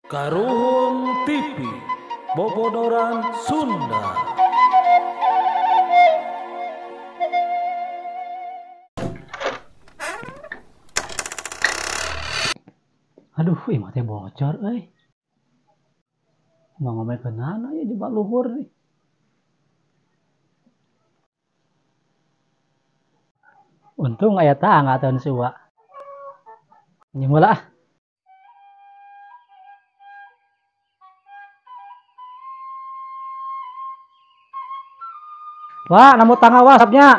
Karuhun TV, Bobodoran Sunda. Aduh, imah teh bocor euy. Mau ngomel kenana ya jebak luhur nih. Untung aya tangga tahun suwa. Nyemula ah. Wah, namu tangga wah sapnya.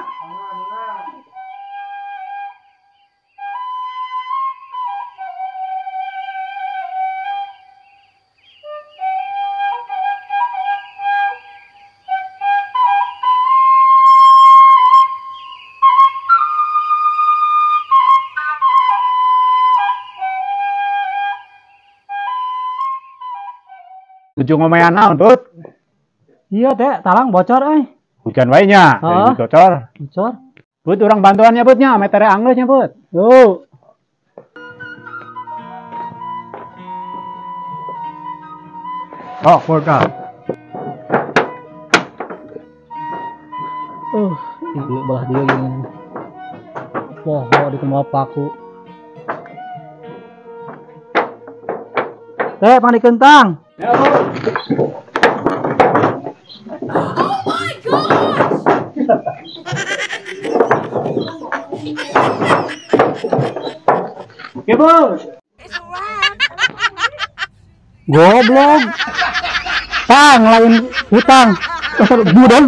Ujung ngomean naon, Bud? Iya, Teh, talang bocor euy. Hujan wae nya, bocor. Bocor. Bud, urang bantuannya Bud nya, metere anggeus nya, Bud. Yo. Oh, Bud. Ieu belah dieu gini. Poho di tempat paku. Teh, pang dikentang. Ya, Bud. Oh my gosh! Oke, Bos. Goblok. Tang lain hutang. Budon.